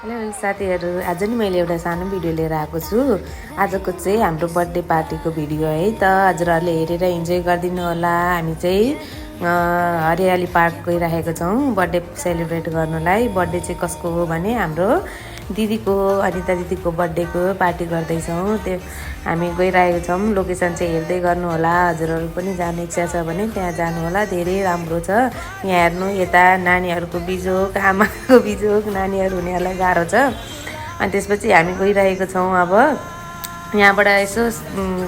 Hello साथीहरू, आज नि मैले एउटा सानो भिडियो लिएर आएको छु। आजको चाहिँ हाम्रो बर्थडे पार्टीको भिडियो है त। हजुरहरूले हेरेर इन्जोय गरिदिनु होला। हामी चाहिँ हरियाली पार्क गइरहेको छौँ बर्थडे सेलिब्रेट गर्नलाई। बर्थडे चाहिँ कसको हो भने हाम्रो दिदीको, अनिता दिदीको बर्थडेको पार्टी गर्दैछौँ। त्यो हामी गइरहेको छौँ। लोकेसन चाहिँ हेर्दै गर्नु होला। हजुरहरू पनि जाने इच्छा छ भने त्यहाँ जानु होला। धेरै राम्रो छ। यहाँ हेर्नु, यता नानीहरूको बिजोग, आमाको बिजोग, नानीहरू हुनेहरूलाई गाह्रो छ। अनि त्यसपछि हामी गइरहेको छौँ। अब यहाँबाट यसो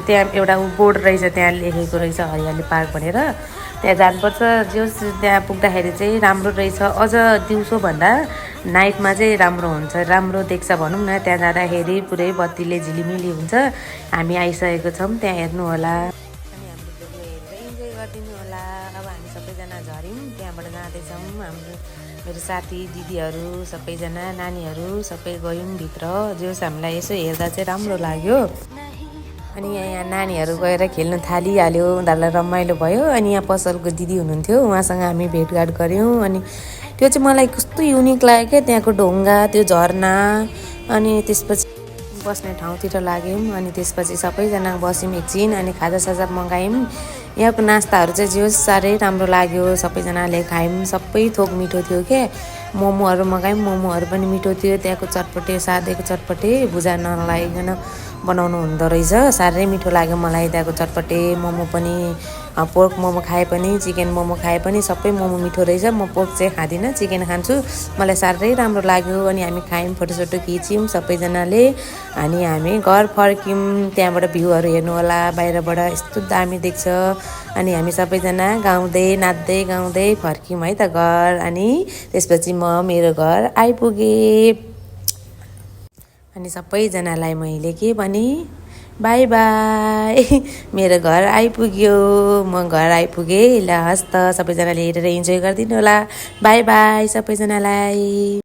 त्यहाँ एउटा बोर्ड रहेछ, त्यहाँ लेखेको रहेछ हरियाली पार्क भनेर। त्यहाँ जानुपर्छ। जस त्यहाँ पुग्दाखेरि चाहिँ राम्रो रहेछ। अझ दिउँसोभन्दा नाइटमा चाहिँ राम्रो हुन्छ, राम्रो देख्छ भनौँ न। त्यहाँ जाँदाखेरि पुरै बत्तीले झिलिमिली हुन्छ। हामी आइसकेको छौँ, त्यहाँ हेर्नु होला। अनि हाम्रो भिडियो हेरेर इन्जोय गरिदिनु होला। अब हामी सबैजना झऱ्यौँ, त्यहाँबाट जाँदैछौँ। हाम्रो मेरो साथी दिदीहरू सबैजना, नानीहरू सबै गयौँ भित्र। जोस् हामीलाई यसो हेर्दा चाहिँ राम्रो लाग्यो। अनि यहाँ नानीहरू गएर खेल्न थालिहाल्यो, उनीहरूलाई रमाइलो भयो। अनि यहाँ पसलको दिदी हुनुहुन्थ्यो, उहाँसँग हामी भेटघाट गऱ्यौँ। अनि त्यो चाहिँ मलाई कस्तो युनिक लाग्यो क्या, त्यहाँको ढुङ्गा, त्यो झरना। अनि त्यसपछि बस्ने ठाउँतिर लाग्यौँ। अनि त्यसपछि सबैजना बस्यौँ एकछिन। अनि खाजासाजा मगायौँ। यहाँको नास्ताहरू चाहिँ जे साह्रै राम्रो लाग्यो। सबैजनाले खायौँ, सबै थोक मिठो थियो क्या। मोमोहरू मगायौँ, मोमोहरू पनि मिठो थियो। त्यहाँको चटपटे, सादेको चटपटे भुजा नलागिकन बनाउनु हुँदो रहेछ। साह्रै मिठो लाग्यो मलाई त्यहाँको चटपटे मोमो पनि। पोर्क मोमो खाए पनि, चिकन मोमो खाए पनि सबै मोमो मिठो रहेछ। म पोर्क चाहिँ खाँदिनँ, चिकन खान्छु। मलाई साह्रै राम्रो लाग्यो। अनि हामी खायौँ, फोटोसोटो खिच्यौँ सबैजनाले। अनि हामी घर फर्क्यौँ। त्यहाँबाट भ्यूहरू हेर्नु होला, बाहिरबाट यस्तो दामी देख्छ। अनि हामी सबैजना गाउँदै नाच्दै गाउँदै फर्क्यौँ है त घर। अनि त्यसपछि म मेरो घर आइपुगेँ। अनि सबैजनालाई मैले के भने, बाई बाई, मेरो घर आइपुग्यो, म घर आइपुगेँ। ल हस् त, सबैजनाले हेरेर इन्जोय गरिदिनु होला। बाई बाई सबैजनालाई।